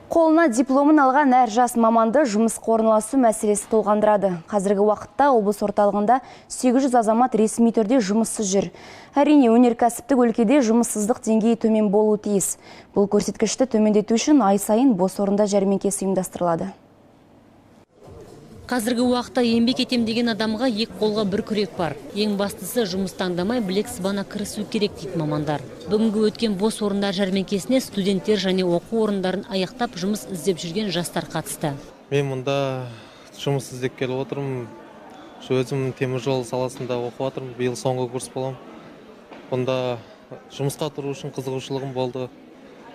Қолына дипломын алған әр жас маманды жұмысқа орналасу мәселесі толғандырады. Қазіргі уақытта облыс орталығында 800 азамат ресми түрде жұмыссыз жүр. Әрине, өнеркәсіптік өлкеде жұмыссыздық деңгейі төмен болуы тиіс. Бұл көрсеткішті төмендету үшін ай сайын бос орындар жәрмеңкесі ұйымдастырылады. Қазіргі уақытта еңбек етем деген адамға екі қолға бір күрек бар. Ең бастысы, жұмыс таңдамай, білек сыбана кірісу керек дейді мамандар. Бүгінгі өткен бос орындар жәрмеңкесіне студенттер және оқу орындарын аяқтап, жұмыс іздеп жүрген жастар қатысты. Мен мұнда жұмыс іздеп келіп отырмын. Өзім теміржол саласында оқып жатырмын. Биыл соңғы курс боламын. Бұнда жұмысқа тұру үшін қызығушылығым болды.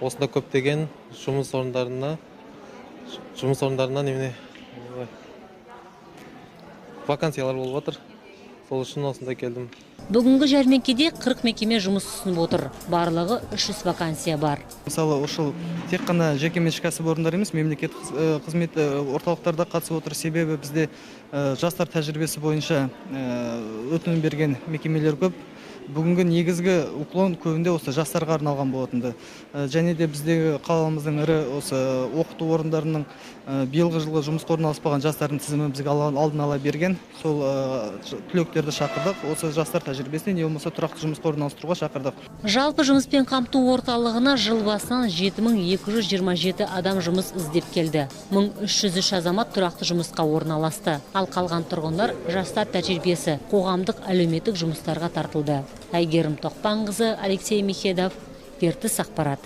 Осында көптеген жұмыс орындарына немене вакансиялар болып жатыр, сол үшін осында келдім. Бүгінгі жәрмеңкеде 40 мекеме жұмыс ұсынып отыр. Барлығы 300 вакансия бар. Мысалы, ушул тек қана жекеменшік кәсіпорындар емес, мемлекеттік қызмет орталықтар да қатысып отыр. Себебі бізде жастар тәжірибесі бойынша өтінім берген мекемелер көп. Бүгінгі негізгі уклон көбінде осы жастарға арналған болатынды. Және де біздегі қаламыздың ірі осы оқыту орындарының биылғы жылы жұмысқа орналаспаған жастардың тізімін бізге алдын ала берген. Сол түлектерді шақырдық, осы жастар тәжірибесіне не болмаса тұрақты жұмысқа орналастыруға шақырдық. Жалпы, жұмыспен қамту орталығына жыл басынан 7227 адам жұмыс іздеп келді. 1303 азамат тұрақты жұмысқа орналасты. Ал қалған тұрғындар жастар тәжірибесі, қоғамдық әлеуметтік жұмыстарға тартылды. Әйгерім Тоқпанқызы, Алексей Михедов, Ертіс ақпарат.